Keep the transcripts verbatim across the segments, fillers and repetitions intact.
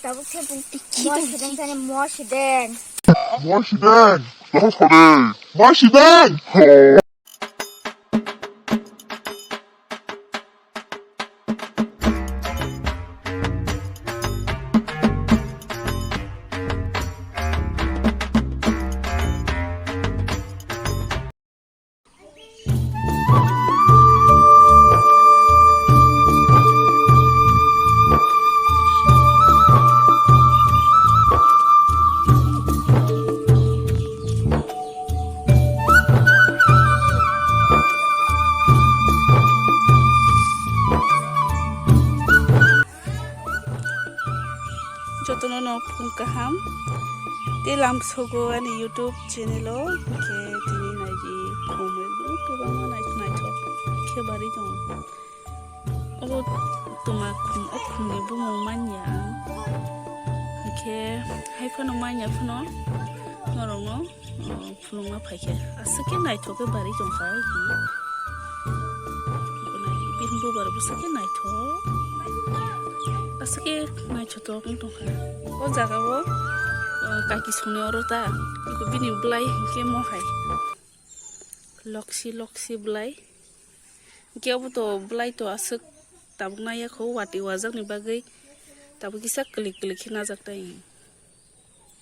Tabuk thepung mo sideng tani mo sideng. Mo sideng. Mo sideng. Jotono no phung kaham. Tei lamsogo ani YouTube channel o, hwnkhe tini naidi khumui bo kwbangma naithok naithok khe barwi tongo. Obo twma khum, o khumni bumung manya ang. Hwnkhe hai phano manya phano norokno, o, phunukna phaikhe aswk khe naithok khe barwi tongkha. Bini bubar bwswk khe naithok, aswk khe naithotok wng tongkha. O jaga o, o, kaki songni oro ta, bini bwlai hwnkhe mohai loksi loksi bwlai. Hwnkhe obo to bwlai to aswk tabuk naiya kho, watwi wajakni bagwi tabuk kisa kwlwi kwlwi khe najak tai.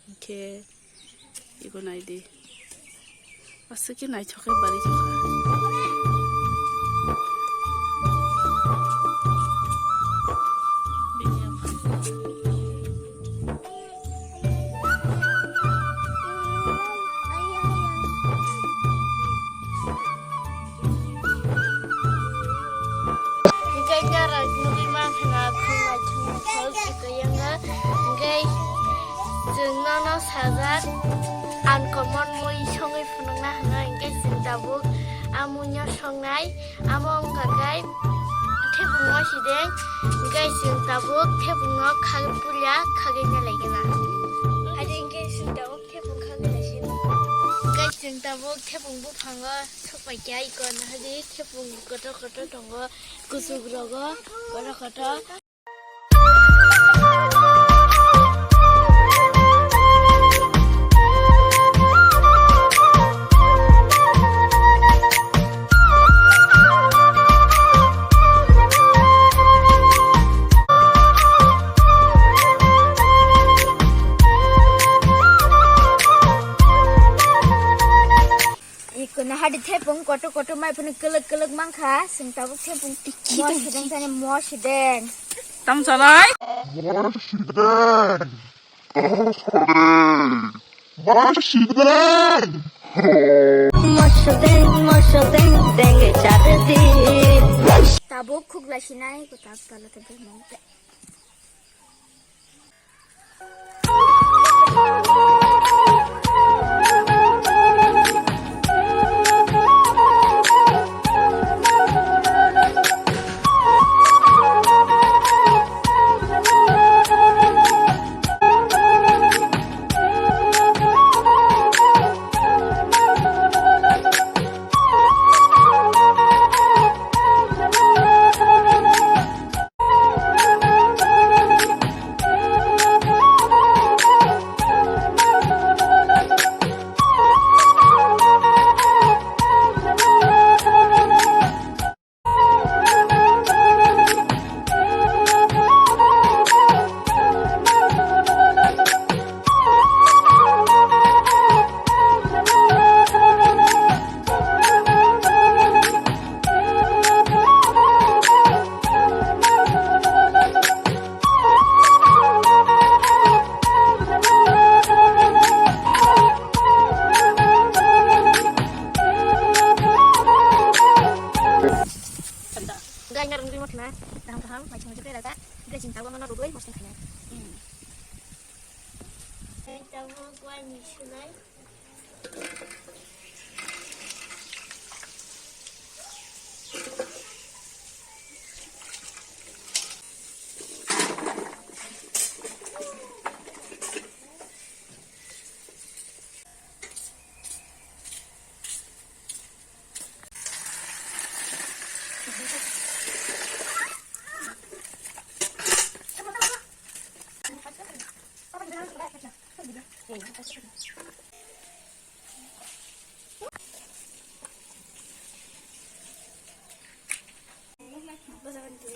Hwnkhe ego naidi. Aswk khe naithok khe barwi tongkha. Hwnkhe norok nugwi mankha na, khum naithok naithok kwrwngno. Hwnkhe chwng nono sajak, uncommon mui songwi phunukna hwno, hwnkhe chwng tabuk a muino songnai, amo wngkha khe thepung mo sideng, hwnkhe chwng tabuk thepung no khagwi puila khagwi nalaigwna. Hadi hwnkhe chwng tabuk thepung khagwi naisingno. Hwnkhe chwng tabuk thepung buphango sokpaikha, iko nahadi thepung kotor kotor tongo, kuchuk rogo kotor kotor. Iko nahadi thepung kotor kotor mai phano kwlwk kwlwk mankha, chwng tabuk thepung mo sideng tani mo sideng. Tam sanai? Mo sideng. Mo sideng. Mo sideng, mo sideng, denge chaddi. Tabuk khugla sinai ko tak tala tebeng mo. Gai narwng rwi mothima, kaham kaham, mai chwng chwng rwjak, gai chwng tabuk mano rwgwi mochwng khainai. Gai tabuk wai ni swlai.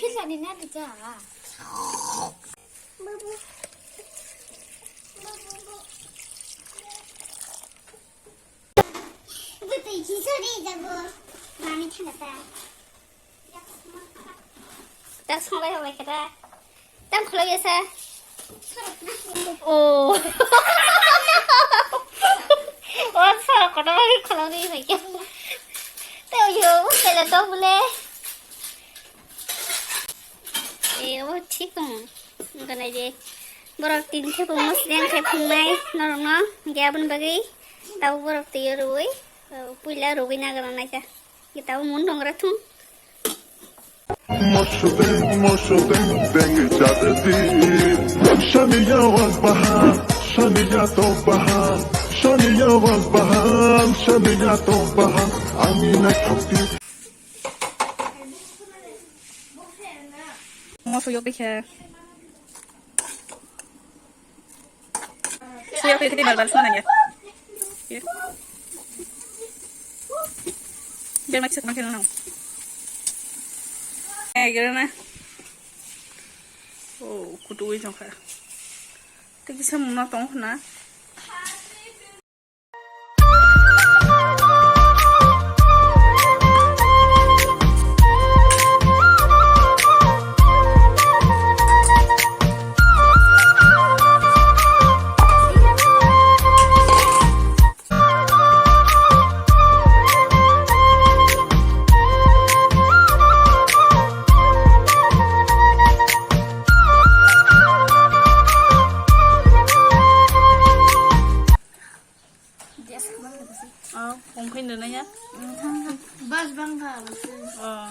Philani na dija. Bwtwi khichari jago. Mami thangata. Ta songlai hobai khe ta. Tam khulai ya sa. Oh. Oh, sa kono bai khulai ni hobai khe. Te yo, te la to bole. E, o thik wng. Wngkha nai de. Borok tin khe bo mosdeng khe phungnai norokno. Hingkhe aboni bagwi tabuk borok twiyo rwui, puila rwgwi nagra naikha. Hingkhe tabuk mun tongra thung. Mosdeng, mosdeng, deng jadi. Shaniya was bahan, shaniya to bahan, shaniya was bahan, shaniya to bahan. Ami na khapti. Mo suyok dikhe. Suyok dikhe, mal bal sana ya. Biar masak makan nang. Eh, gila na. Oh, kutu ujung kha. Tegi sama na tong na. Oh, kong khain rwnai ya? Bas bang kha. Oh.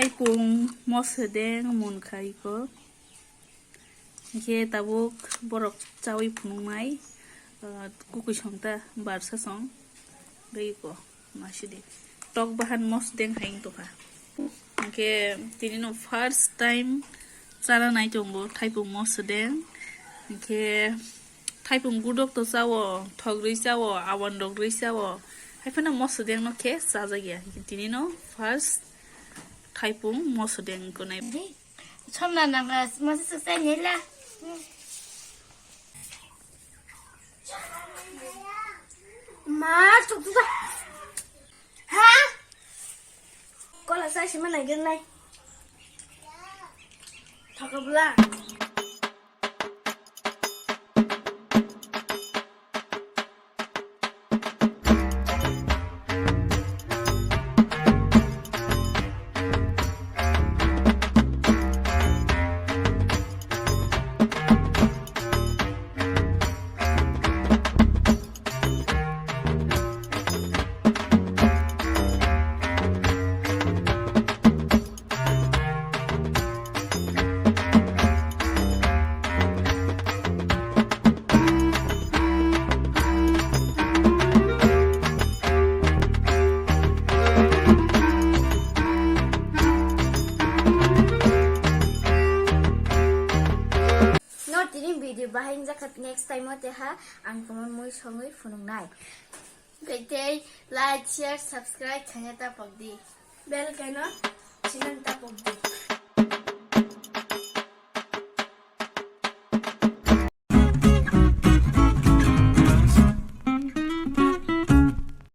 Thaipung mosodeng mun khai ko. Hingkhe tabuk borok chaui phunuknai, ah, kukui songta barsa song, bai ko masidi. Tok bahan mosdeng hai wng tongkha. Hingkhe tini no first time chana nai tongo thaipung mosodeng. Hingkhe thaipung gudok to chao, thok rwi chao, awan rok rwi chao. Haiphano mosodeng no khe chajakya. Tini no first thaipung mosodeng ko nai. Somna nang masa suksa nila. Ma, tuk tuk. Ha? Kola sa sima nai gir nai. Thaka bla. No tini video bahai wngjakha, next time o teha ang kwmamwi songwi phunuknai. Tei like, share, subscribe khaina tapok di. Bell kaino sinan tapok di.